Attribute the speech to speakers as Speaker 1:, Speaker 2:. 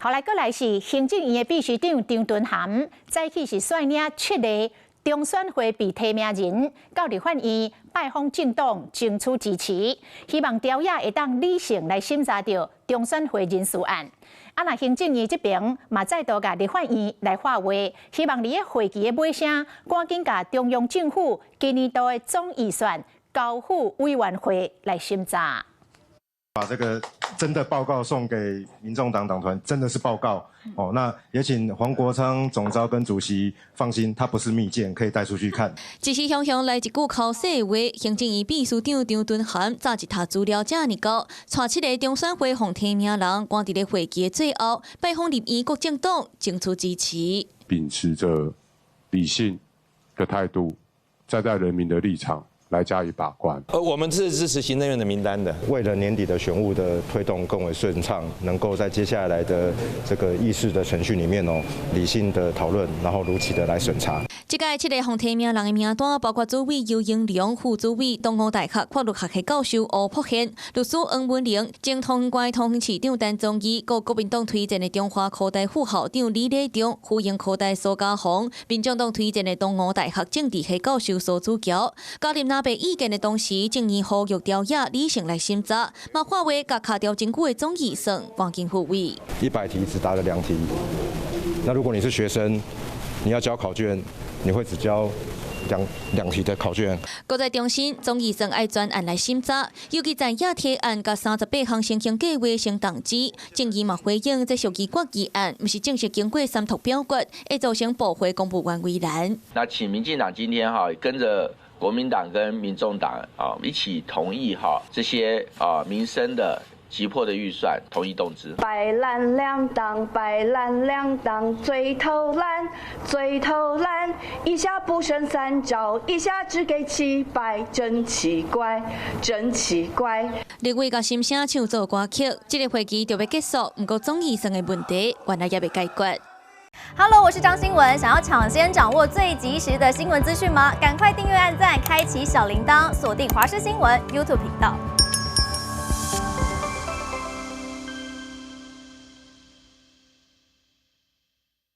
Speaker 1: 後來閣來是行政院的秘書長張惇涵，早起是率領七个中選會被提名人到立法院拜訪政黨，爭取支持，希望朝野會當理性來審查著中選會人事案。啊，若行政院這邊嘛再度共立法院來發話，希望佇咧會期的尾聲，趕緊共中央政府今年度的總預算交付委員會來審查。
Speaker 2: 把這個真的報告送給民眾黨黨團，真的是報告哦。那也請黃國昌總召跟主席放心，他不是密件，可以帶出去看。
Speaker 3: 一時雄雄來一句口說話，行政院秘書長張惇涵早一沓資料遮爾厚，帶七個中選會予提名人，趕佇咧會期的最後拜訪立院各政黨，爭取支持。
Speaker 4: 秉持著理性的態度，站在人民的立場來加以把關。
Speaker 5: 我們是支持行政院的名單的。
Speaker 2: 為了年底的選務的推動更為順暢，能夠在接下來的這個議事的程序裡面哦，理性的討論，然後如期的來審查。
Speaker 3: 這屆七個予提名人的名單包括主委游盈隆、副主委東吳大學法律學系教授吳璞憲、律師黃文玲、前桃園縣桃園市長陳宗義、國民黨推薦的中華科大副校長李禮中、輔英科大蘇嘉宏、民眾黨推薦的東吳大學政治系教授蘇子喬。加入若白意見的同時，政院呼籲朝野理性來審查，嘛發話共卡著真久的總預算趕緊付委。
Speaker 2: 100題只答了2題，那如果你是學生，你要交考卷，你會只交兩題的考卷。
Speaker 3: 閣再重申總預算愛專案來審查，尤其在野提案共38項先行計劃先動支，政院嘛回應這屬於決議案，毋是正式經過三讀表決，會造成部會公務員為難。
Speaker 6: 那請民進黨今天哈跟着國民黨跟民眾黨啊一起同意哈這些啊民生的急迫的預算，同意動支。
Speaker 7: 擺爛兩黨，擺爛兩黨，最偷懶，最偷懶，一下不剩3兆，一下只給700，真奇怪，真奇怪。
Speaker 3: 立委共心聲唱做歌曲，這个會期就欲結束，毋過總預算的問題原來猶未解決。
Speaker 8: Hello，我是張新聞，想要搶先掌握最及時的新聞資訊嗎？趕快訂閱、按讚、開啟小鈴鐺，鎖定華視新聞 YouTube 頻道。